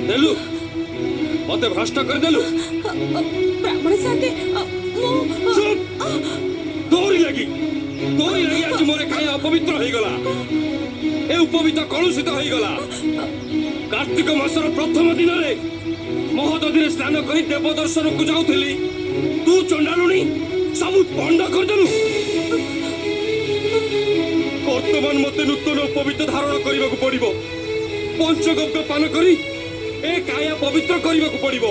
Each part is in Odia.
ଦେଲୁ, ମତେ ଭ୍ରଷ୍ଟ କରିଦେଲୁ। ବ୍ରାହ୍ମଣ ସାଥେ ମୁଁ ଚୁପ୍! ତୋରି ଲାଗି, ତୋରି ଲାଗି ଆଜି ମୋର କାୟା ଅପବିତ୍ର ହେଇଗଲା, ଏ ଉପବିତ କଳୁଷିତ ହେଇଗଲା। କାର୍ତ୍ତିକ ମାସର ପ୍ରଥମ ଦିନରେ ମହୋଦଧିରେ ସ୍ନାନ କରି ଦେବ ଦର୍ଶନକୁ ଯାଉଥିଲି, ତୁ ଚଣ୍ଡାଳୁଣୀ ସବୁ ପଣ୍ଡ କରିଦେଲୁ। ବର୍ତ୍ତମାନ ମତେ ନୂତନ ଉପବିତ ଧାରଣ କରିବାକୁ ପଡିବ, ପଞ୍ଚଗବ୍ୟ ପାନ କରି ଏ କାୟା ପବିତ୍ର କରିବାକୁ ପଡିବ।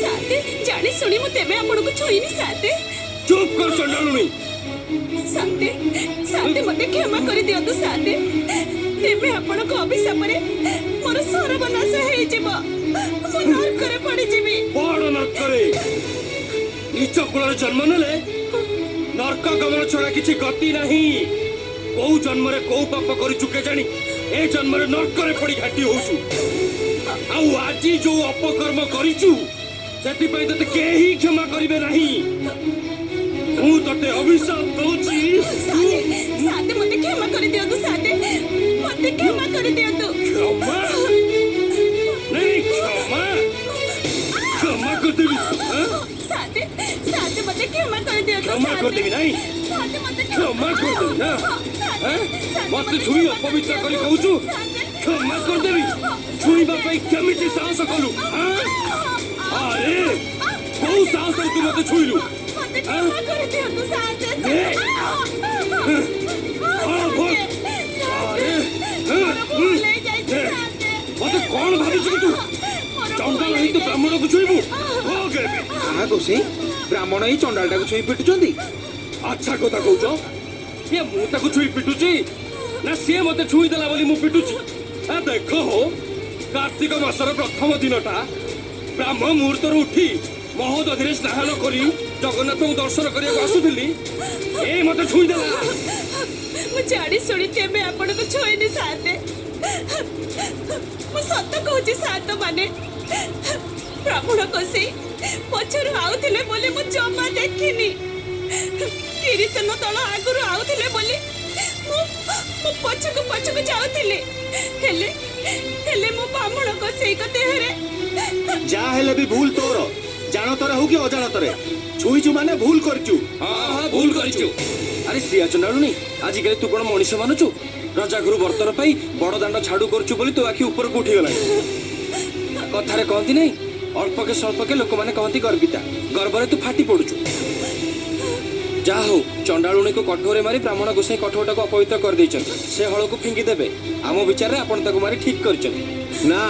ସାଥେ, ଜାଣି ଶୁଣି ମୁଁ ତେବେ ଆପଣଙ୍କୁ ଛୁଇଁନି ସାଥେ। ଚୁପ୍ କର ଚଣ୍ଡାଳୁଣୀ। ସାଥେ, ସାଥେ, ମତେ କ୍ଷମା କରିଦିଅନ୍ତୁ ସାଥେ। ତେବେ ଆପଣଙ୍କ ଅଭିଶାପରେ ମୋର ସର୍ବନାଶ ହେଇଯିବ, ମୁଁ ନର୍କରେ ପଡିଯିବି। ବଡ ନର୍କରେ। ନିଚ କୂଳରେ ଜନ୍ମ ନେଲେ ନର୍କ ଗମନ ଛଡା କିଛି ଗତି ନାହିଁ। କୋଉ ଜନ୍ମରେ କୋଉ ପାପ କରିଛୁ କେଜାଣି, ଏ ଜନ୍ମରେ ନର୍କରେ ପଡି ଘାଟି ହଉଛୁ। ଆଉ ଆଜି ଯୋଉ ଅପକର୍ମ କରିଛୁ, ସେଥିପାଇଁ ତତେ କେହି କ୍ଷମା କରିବେ ନାହିଁ। ମୁଁ ତତେ ଅଭିଶାପ ଦଉଛି। ସାଥେ, ସାଥେ, ମତେ କ୍ଷମା କରିଦିଅନ୍ତୁ ସାଥେ, ମତେ କ୍ଷମା କରିଦିଅନ୍ତୁ। କ୍ଷମା ନାଇଁ, କ୍ଷମା କ୍ଷମା କରିଦେବି ଆଁ? ସାଥେ, ସାଥେ, ମତେ କ୍ଷମା କରିଦିଅନ୍ତୁ। କ୍ଷମା ସାଥେ। କରିଦେବି ନାଇଁ। ସାଥେ, ମତେ କ୍ଷମା କରିଦେବି ନା ସାଥେ, ଆଁ? ସାଥେ, ମତେ ଛୁଇଁ କ୍ଷମା ଅପବିତ୍ର କରି କରିଦିଅନ୍ତୁ। କହୁଛୁ ସାଥେ। କ୍ଷମା କରିଦେବି? ଛୁଇଁବା ପାଇଁ କେମିତି ସାହସ କଲୁ ଆଁ? ଆରେ, କୋଉ ସାହସରେ ତୁ ମତେ ଛୁଇଁଲୁ? ମତେ କ୍ଷମା କରିଦିଅନ୍ତୁ ସାଥେ। ଏ! ହଁ, ଭୁଲ। ଆରେ, ମୋର ଭୁଲ ହେଇଯାଇଛି ଏ, ସାଥେ। ମତେ କଣ ଭାବିଛୁ କି ତୁ? ମୋର ଚଣ୍ଡାଳ ଭୁଲ ହେଇ ତୁ ହେଇଯାଇଛି। ବ୍ରାହ୍ମଣକୁ ଛୁଇଁବୁ? ଭୋଗ ଏବେ। ଆହା ଗୋସେଇ, ବ୍ରାହ୍ମଣ ଏଇ ଚଣ୍ଡାଳଟାକୁ ଛୁଇଁ ପିଟୁଛନ୍ତି। ଆଚ୍ଛା କଥା କହୁଛ, ସିଏ ମୁଁ ତାକୁ ଛୁଇଁ ପିଟୁଛି ନା ସିଏ ମତେ ଛୁଇଁ ଦେଲା ବୋଲି ମୁଁ ପିଟୁଛି? ଆ ଦେଖ ହୋ, କାର୍ତ୍ତିକ ମାସର ପ୍ରଥମ ଦିନଟା ବ୍ରାହ୍ମ ମୁହୂର୍ତ୍ତରୁ ଉଠି ମହୋଦଧିରେ ସ୍ନାନ କରି ଜଗନ୍ନାଥଙ୍କୁ ଦର୍ଶନ କରିବାକୁ ଆସୁଥିଲି, ଏ ମତେ ଛୁଇଁ ଦେଲା। ମୁଁ ଜାଣି ଶୁଣି କେବେ ଆପଣଙ୍କୁ ଛୁଇଁନି ସାଥେ। ମୁଁ ସତ କହୁଛି ସାତ। ମାନେ ବ୍ରାହ୍ମଣ ଗୋସେଇ ପଛରୁ ଆଉଥିଲେ ବୋଲି ମୁଁ ଜମା ଦେଖିନି। କୀର୍ତ୍ତନ ଦଳ ଆଗରୁ ଆଉଥିଲେ ବୋଲି ମୁଁ ପଛକୁ ପଛକୁ ଯାଉଥିଲି। ହେଲେ ହେଲେ ମୁଁ ବ୍ରାହ୍ମଣ ଗୋସେଇଙ୍କ ଦେହରେ ଯାହା ହେଲେ ବି ଭୁଲ ତୋର, ଜାଣତରେ ହଉ କି ଅଜାଣତରେ। ଛୁଇଁଛୁ ମାନେ ଭୁଲ କରିଛୁ। ହଁ, ଭୁଲ କରିଛୁ। ଆରେ ଶ୍ରୀୟା ଚଣ୍ଡାଳୁଣୀ, ଆଜିକାଲି ତୁ କଣ ମଣିଷ ମାନୁଛୁ? ରଜା ଘରୁ ବର୍ତ୍ତନ ପାଇ ବଡ ଦାଣ୍ଡ ଝାଡୁ କରୁଛୁ ବୋଲି ତୋ ଆଖି ଉପରକୁ ଉଠିଗଲାଣି। କଥାରେ କହନ୍ତି ନାହିଁ, ଅଳ୍ପକେ ସ୍ୱଳ୍ପକେ ଲୋକମାନେ କହନ୍ତି ଗର୍ବିତା। ଗର୍ବରେ ତୁ ଫାଟି ପଡୁଛୁ। ଯାହା ହଉ, ଚଣ୍ଡାଳୁଣୀକୁ କଠୋରେ ମାରି ବ୍ରାହ୍ମଣ ଗୋସାଇଁ କଠୋରଟାକୁ ଅପବିତ୍ର କରିଦେଇଛନ୍ତି। ସେ ହଳକୁ ଫିଙ୍ଗି ଦେବେ। ଆମ ବିଚାରରେ ଆପଣ ତାକୁ ମାରି ଠିକ କରିଛନ୍ତି। ନା,